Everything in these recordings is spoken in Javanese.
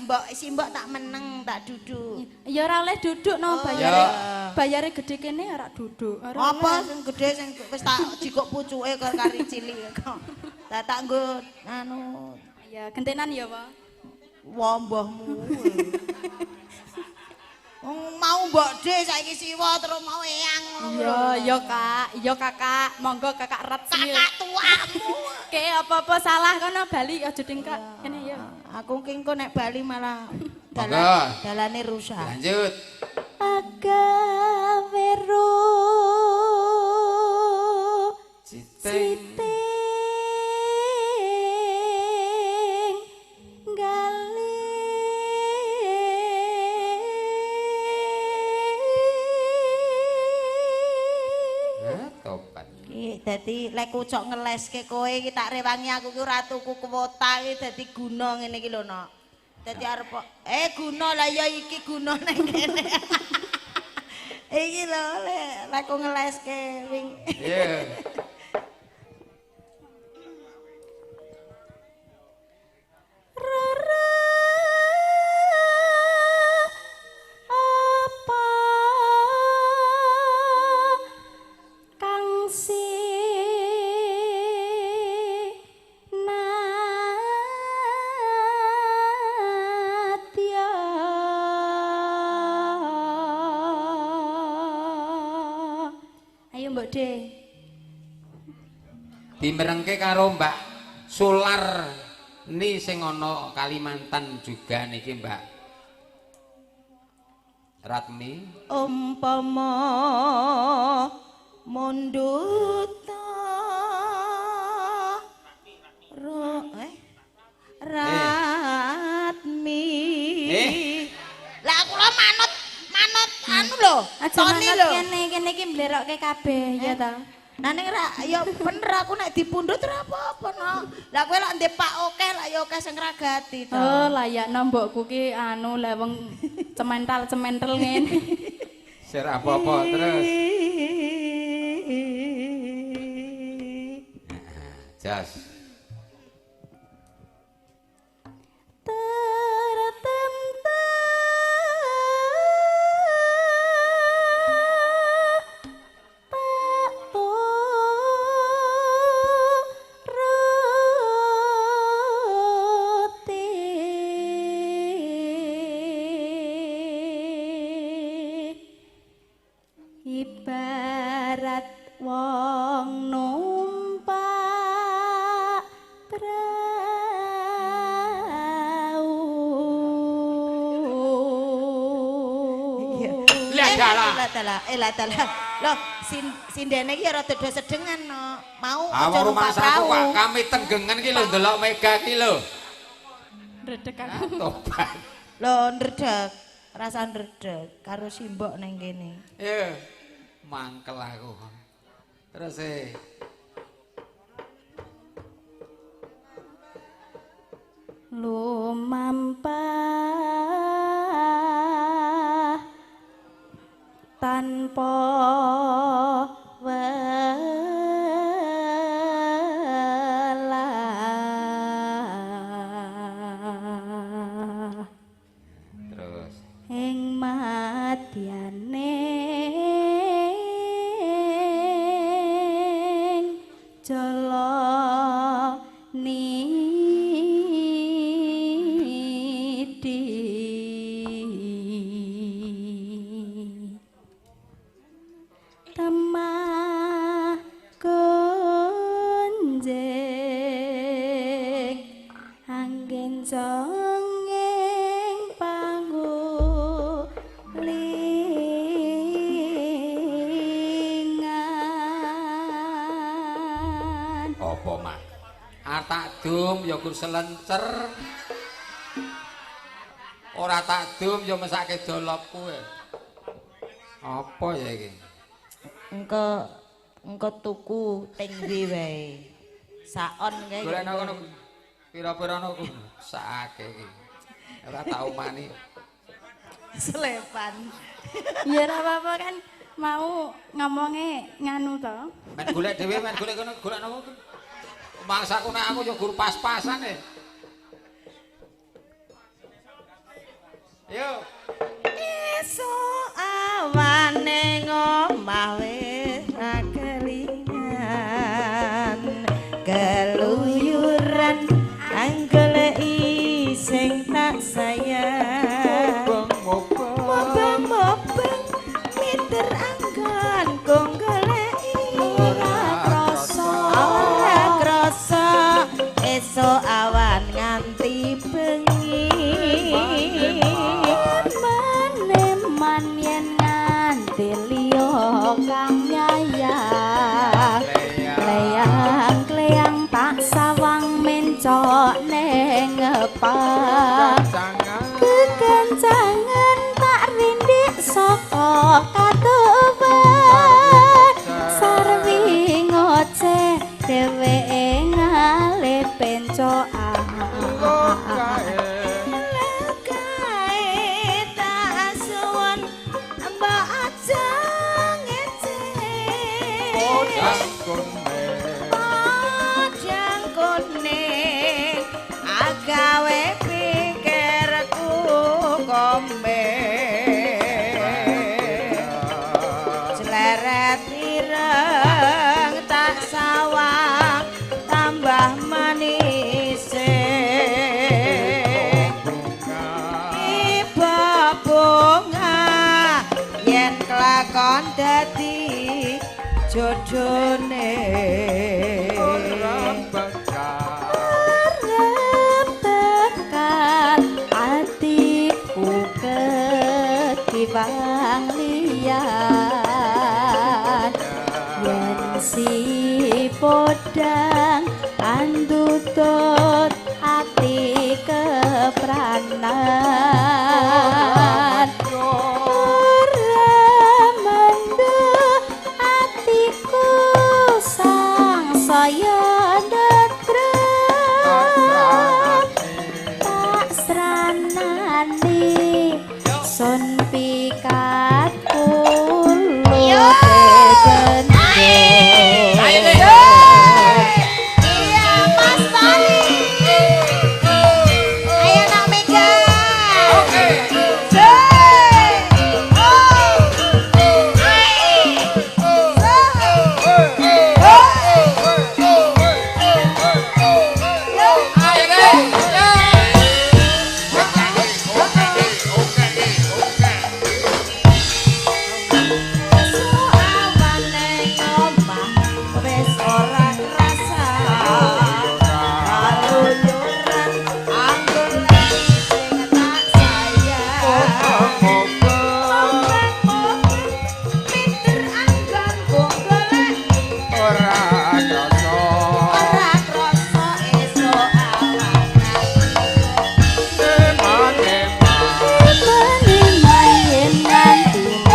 Mbok si mbok tak meneng, tak duduk. Ya ora oleh duduk no, bayare. Bayare gede kene ora duduk. Apa sing gede sing wis tak jikuk pucuke kok kari cilik kok. Tak tak nggo anu. Ya gentenan ya, Pak. Wah, mbahmu. Mau mbok de saiki siwa terus mau eyang ngono. Iya, iya Kak, iya Kakak, monggo Kakak Ratmi. Kakak tuamu. Ke apa-apa salah kono bali aja dengkak. Kene ya. Aku ki engko nek bali malah dalane rusak. Lanjut. Aga weru Citing Dadi lek kucok ngeleske kowe iki tak rewangi aku ki ora tuku kuota iki dadi guna ngene iki lho, Nok. Dadi arep guna lah ya iki guna nang kene. Iki lho lek aku ngeleske wing. Iya. Dimerengke karo Mbak Sular ni sing ana Kalimantan juga niki Mbak Ratmi. Umpama mundut Ratmi. Lah kula manut manut anu lho, Toni lho. Kene kene iki mblerokke kabeh ya ta. Nah ning ra ya bener aku nek dipundhut ora apa-apa no. Lah kowe lak ndek pak akeh lak ya akeh sing ngragati to. Oh, layakno mbokku ki anu lah wong cemental-cementel ngene. Sir apa-apa terus. Jas. Ibarat wong numpak prau. Lah dalah. Loh, sindene iki rada do sedengan no. Mau aja numpak prau. Kok kami tenggengan iki lho ndelok Mega iki lho. Ndredeg aku. Tobat. Lho ndredeg. Rasa ndredeg karo simbok nang kene. Iya. Mangkel aku. Terus lumampah tanpa welah. Terus ing madyane jala nidi temah gonjek anggen jongeng panggulingan. Apa mah? Tak dum ya gur selencer. Ora tak dum ya mesake dolopku. Apa ya iki? Engko tuku tingwi wae. Saon kae. Golek nang kono pira-pira ono ku sakake iki. Ora tak umani. Selepan. Ya ora apa-apa kan mau ngomonge nganu to. Men golek dhewe, men golek kono golek napa. Mangsaku nek aku ya guru pas-pasan e. Yo. Esuk awane ngomah wis ra kelingan. Keluyuran anggoleki sing tak sayang. Mobeng-mobeng miter anggon kong goleki ora krasa. Ora krasa esuk awan nganti bengi. Maneman yen nganti liya kang nyayang. Kleyang-kleyang tak sawang mencok ning ngepak. Kekencangan tak rindik saka katuwen. Sarwi ngoceh dheweke ngalih pencokan. Lekae tak suwun mbok aja ngece. Podang kuning agawe pikirku kombe. Jleret ireng tak sawang tambah manise. Tiba bunga yen kelakon dadi jodone. Arep atiku ketimbang liyan. Yen si podang andutut ati kepranan. Ora mendhu atiku sang saya netrem. Tak sranani sun pikat kulo Iya Mas Tali. Ayo nak Mega. Oke.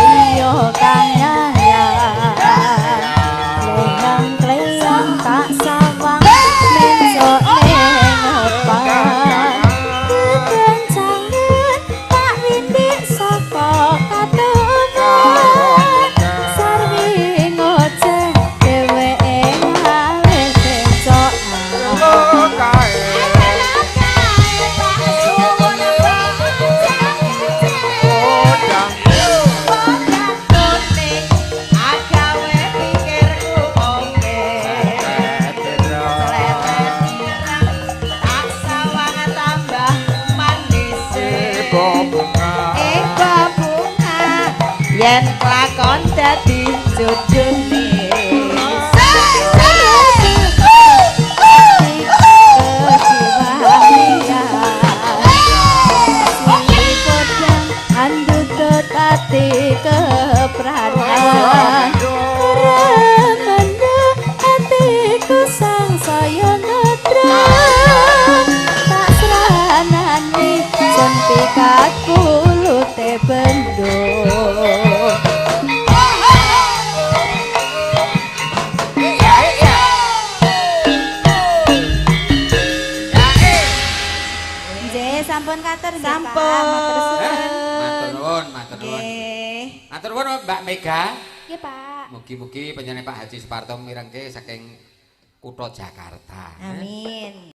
Ayo deh. Yen kelakon dadi jodone. Ati kepranan remendhe atiku sang saya netrem. Tak sranani sun pikat pulute bendo. Nggih, sampun katur nggih, Pak. Sampun. Matur nuwun, matur nuwun. Matur nuwun Mbak Mega. Nggih, Pak. Mugi-mugi panjenengan Pak Haji Suparto mirengke saking kutha Jakarta. Amin.